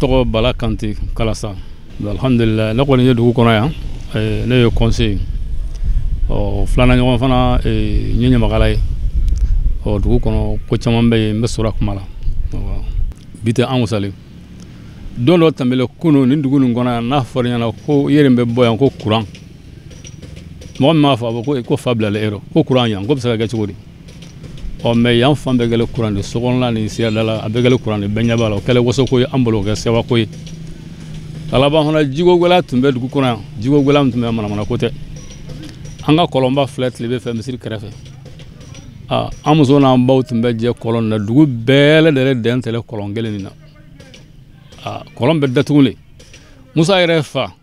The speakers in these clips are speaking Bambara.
Tɔgɔ Bala Kante Kalasa. Alhamdulillah, ne kɔni ye dugu kɔnɔ yan, ne ye conseiller, ɔ filanan ɲɔgɔn fana n ye ɲamakala ye. Ɔ dugu kɔnɔ ko caman bɛ yen, n bɛ sɔrɔ a kuma la. Bi tɛ an wasalen don dɔ tɛmɛlen kunun nin dugu nin kɔnɔ yan, n'a fɔra ɲɛna ko yɛrɛ bɛ bɔ yan ko kuran, mɔgɔ min b'a fɔ a bɔ ko fa bilalen e rɔ ko kuran yan ko bɛ se ka kɛ cogo di? Ɔ mɛ yan fan bɛɛ kɛlen kuran de, sokɔnɔla ni sirada la a bɛɛ kɛlen kuran de, bɛɛ ɲɛ b'a la. O kɛlen wasoko ye an bolo, o kɛ sewako ye. A laban fana jiko gɛlɛya tun bɛ dugu kɔnɔ yan, jiko gɛlɛya min tun bɛ manamana ko tɛ. An ka kɔlɔnba filɛ tile bɛ fɛ misiri kɛrɛfɛ, an muso n'an baw tun bɛ jɛ kɔlɔn na, dugu bɛɛ lajɛlen dɛn tɛlɛ kɔlɔn kelen nin na. Kɔlɔn bɛ datugu le. Musa yɛrɛ fa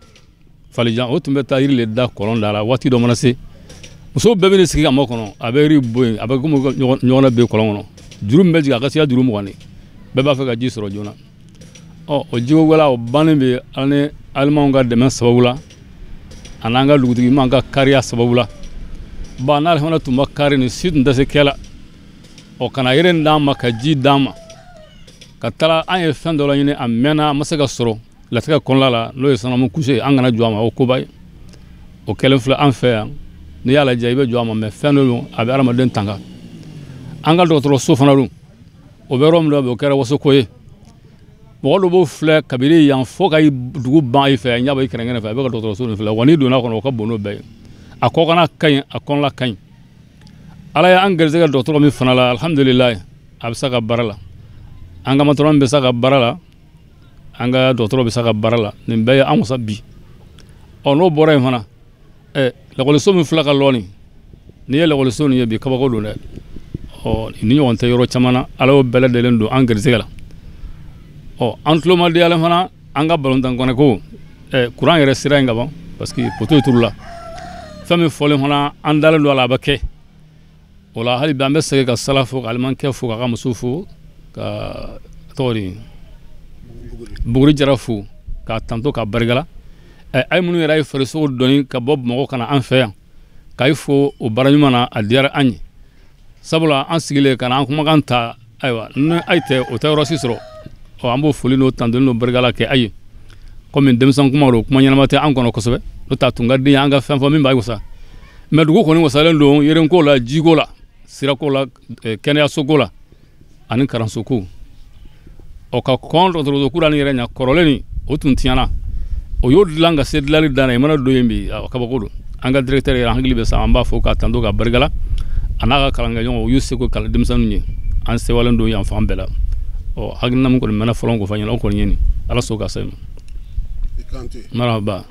Falijan o tun bɛ taa yiri le da kɔlɔn da la. Waati dɔ mana se, musow bɛɛ bɛ sigi ka mɔ kɔnɔ, a bɛ yiri bɔ yen, a bɛ komi ɲɔgɔn bɛ kɔlɔn kɔnɔ, juru min bɛ jigin a ka se juru 20 de, bɛɛ b'a fɛ ka ji sɔrɔ joona. Ɔ o jiko gɛlɛya o bannen bɛ an ni alimanw ka dɛmɛ sababu la, a n'an ka dugutigi m'an ka kariya sababu la. Ba n'ale fana tun ma kari nin si tun tɛ se kɛ la. Ɔ ka na yiri d'an ma ka ji d'an ma ka taga, an ye fɛn dɔ la ɲini a mɛnna, a ma se ka sɔrɔ latigɛ kɔnɔna la, n'o ye sanamu kuse ye, an kana jɔ a ma, o koba ye. O kɛlen filɛ an fɛ yan, n'i y'a lajɛ i bɛ jɔ a ma, mɛ fɛn dɔ don a bɛ adamaden tanga. An ka dɔgɔtɔrɔso fana don, o bɛ yɔrɔ min na o kɛra wasoko ye. Mɔgɔ dɔ b'o filɛ kabini yan fo ka dugu ban i fɛ, ɲɛ b'i kɛrɛnkɛrɛn fɛ, a bɛ ka dɔgɔtɔrɔso nin filɛ wa n'i donna kɔnɔ o ka bon n'o bɛɛ ye. A kɔkanna ka ɲi, a kɔnɔla ka ɲi. Ala y'an garijɛgɛ dɔgɔtɔrɔ min fana la, alhamdulilayi, a bɛ se ka baara la, an ka matɔrɔn bɛ se ka baara la, an ka dɔgɔtɔrɔ bɛ se ka baara la, nin bɛɛ ye an wasa bi. Ɔ n'o bɔra yen fana, lakɔliso min filɛ ka lɔ nin, n'i ye lakɔliso nin ye bi, kabako don dɛ. Ɔ ni ɲɔgɔn tɛ yɔrɔ caman na, Ala y'o bɛɛ lajɛlen don an garijɛgɛ la. Ɔ an tulo ma diyalen fana an ka balontan kɔnɔ ko kuran yɛrɛ sira in ka ban, parce que poto turula. Fɛn min fɔlen fana an dalen don a la, a bɛ kɛ o la. Hali bi an bɛ segin ka sala fo, ka alimankɛ fo, k'a ka muso fo, ka tɔgɔ di Buguri Jara fo, k'a tanto k'a barika. A ye minnu yɛrɛ ye farisogo dɔɔni ka bɔ Bamakɔ ka na an fɛ yan k'a fo o baara ɲuman na, a diyara an ye. Sabula an sigilen ka na an kumakan ta, ayiwa ni ayi tɛ o tɛ yɔrɔ si sɔrɔ. Ɔ an b'o foli n'o tantoli n'o barikala kɛ a ye. Komi denmisɛn kuma don, kuma ɲɛnama tɛ an kɔnɔ kosɛbɛ, n'o tɛ a tun ka di an ka fɛn fɔ min b'a wasa. Mɛ dugu kɔni wasalen don yerenko la, jiko la, sirako la, kɛnɛyasoko la ani kalanso-ko. Ɔ ka kɔn dɔgɔtɔrɔso kura ni yɛrɛ ɲɛ kɔrɔlen nin o tun tiɲɛna, o y'o dilan ka se dilanli dan na. I mana don yen bi, kabako don. An ka directeur yɛrɛ hakili bɛ sa, an b'a fɔ k'a tanto k'a barika la, a n'a ka kalankɛɲɔgɔnw, u y'u seko kalan denmisɛnninw ye. An sewalen don yan fan bɛɛ la. Ɔ hakilina min kɔni mɛnna fɔlɔ k'o fɔ ɲɛna, o kɔni ye nin. Ala sɔn ka se ma. Marhaba.